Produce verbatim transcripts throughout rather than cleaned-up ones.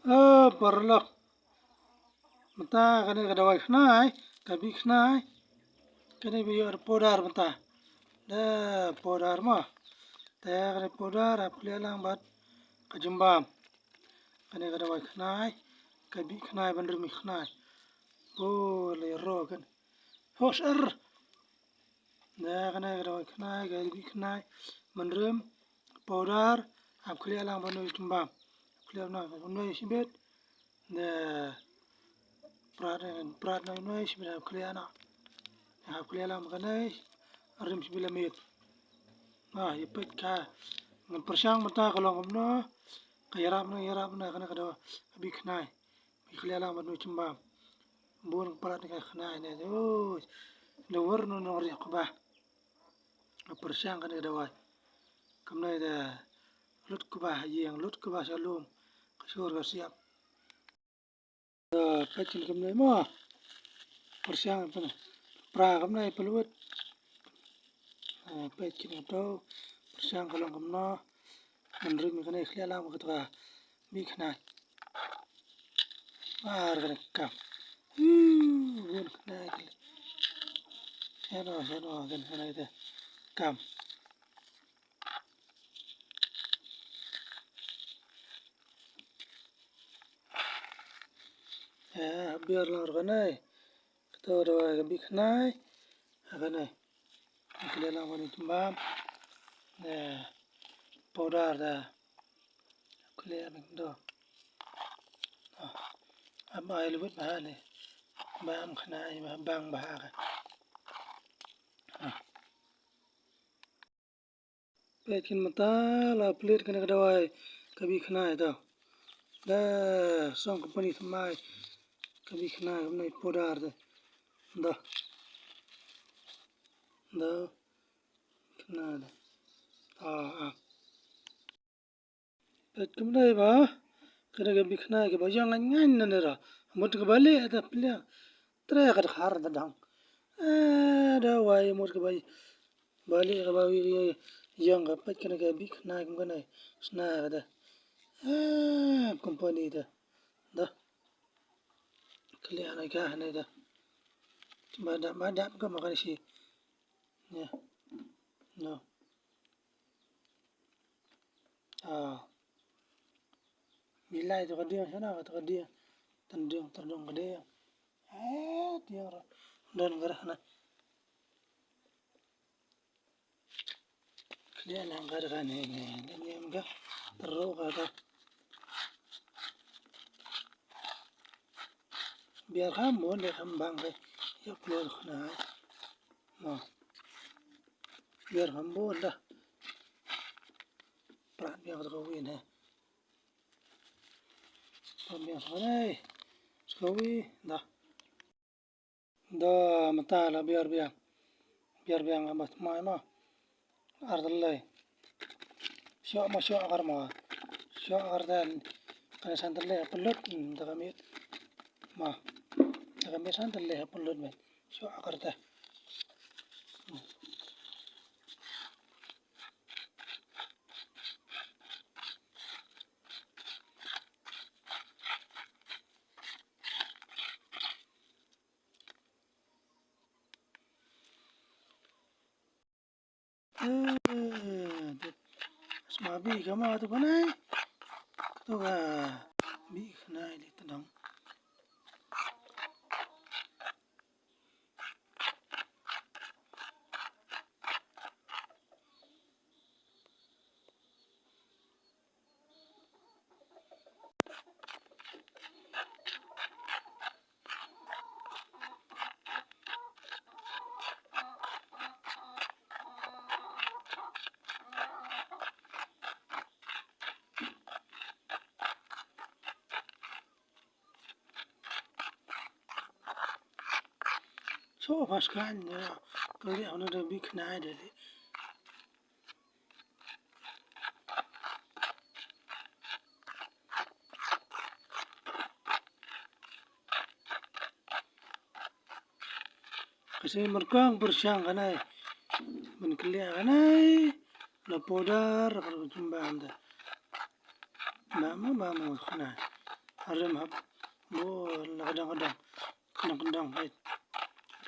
O paralok. Mynta kane ka dawai khnai, ka bih khnai. Kane ba ïoh da powder mynta. Da powder mo. Te kane powder hap khlieh lang bad ka jingbam. Kane ka dawai khnai, ka bih khnai ban rim khnai. Bo lei ro kan. Hos er. Da kane ka dawai khnai, ka bih khnai ban rim, powder, hap khlieh lang ban rim jingbam. Khlieh lang ban rim shibit. Da prat, prat na rim shibit hap khlieh na. Hap khlieh lang ban rim shibit la miet. Ah, ïa peit ka. Ngan pyrshang mynta ka long kumno. Ka ïarap na, ïarap na kane ka dawai, ka bih khnai. Ngi khlieh lang bad nui jingbam. Bun palat ngi ka khnai ne. Oi. Ngi wer nong nong riak kaba. Pyrshang kane ka dawai. Kumne da lut kaba ha ïing, lut kaba sha lum. Ka shur ka siap. Da peit kin kumne mo. Pyrshang kumne. Pra kumne pynlut. Ah, peit kin kumto. Pyrshang ka long kumno. Ngan rim kane khlieh lang ka bih khnai. Ar kane kam. Hu, bun khnai kane. Heno, heno, kane, kane te. Kam. Ya, biar lang kane. Kato da ka bih khnai. Ha kane. Khlieh lang ban rim jingbam. Ne. Powder da. Khlieh bang do. Ah. Am ai lubut ba ne. Bam khnai ba bang ba ka. Ah. Peit kin mynta la pynlut kane ka dawai ka bih khnai to. Da song company thymmai ka bih khnai kumne powder te. Da. Da. Khnai da. Ah, ah. Peit kumne ba. Kane ka bih khnai kaba ïong ngain ngain nane ra. Mut kaba lieh te pynliang. Tre ka dkhar da dang. Eh, dawai mut kaba, ba lieh kaba ïong ka peit kane ka bih khnai kum kane. Sna ka da. Eh, company da. Da. Khlieh na ka ne da. Ba dap, ba dap ka ma kane shi. Ya. No. Ah. Bilai to ka dieng shana ka to ka dieng. Tanding tanding ka dieng. Eh, dieng ra. Dan ka ra na. Khlieh lang ka da ka ne ne. Dan ne ka. Taro ka ka. Biar kham bon de kham bang ka. Ya plo khana. Mo. Biar kham bon da. Prat biang ka win he. Prat biang sa nei. Sa win da. Da mynta la biar biang. Biar biang ka ba thymmai ma. Ar tylli. Shoh ma shoh kar ma. Shoh kar da. Kane san tylli pynlut da ka miet. Ma. Da ka miet san tylli pynlut me. Shoh kar da. Eh, dep. Sma bi kama tu panai. Tu ka bi khnai li tadang. So pas kan ya kali ana da bi khnai da li. Kasi merkong pyrshang kanai. Men klia kanai. La powder ka jingbam da. Bam bam khana. Rim hap. Mo la ka dang ka dang. Ka dang ka dang. Hei.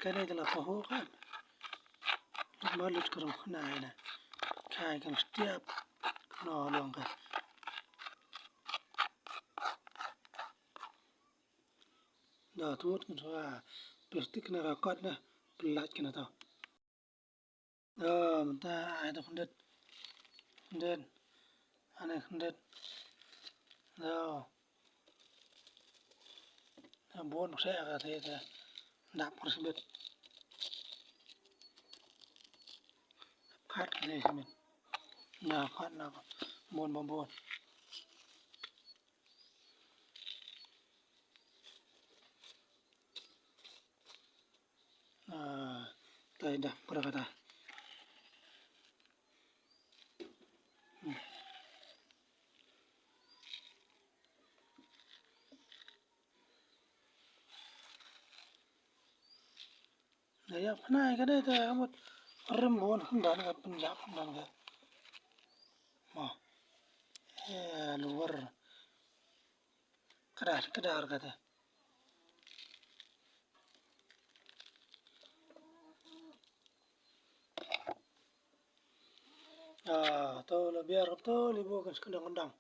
Ka ne ka la pahu kan. Lut ma lut ka rum khana ina. Kai kan stiap. Ka no long ka. Da tut kan sa. Plastik na ka kot na. Pelat kan ta. Ơ, mynta ai to khyndiat. Khyndiat. Ane khyndiat. Ơ. Ơ, bun bse ka te te. Dap kris bit. Khat ka te simin. Na khat na bun bun bun. Ah, tai dah, pura kata. Hmm. Na ya pnai ka dai ta amut rim bon khyndan ka pynjap khyndan ka. Ma. Eh, luar. Kadar, kadar kata. Ah, to la biar to libu kan sekendang-kendang.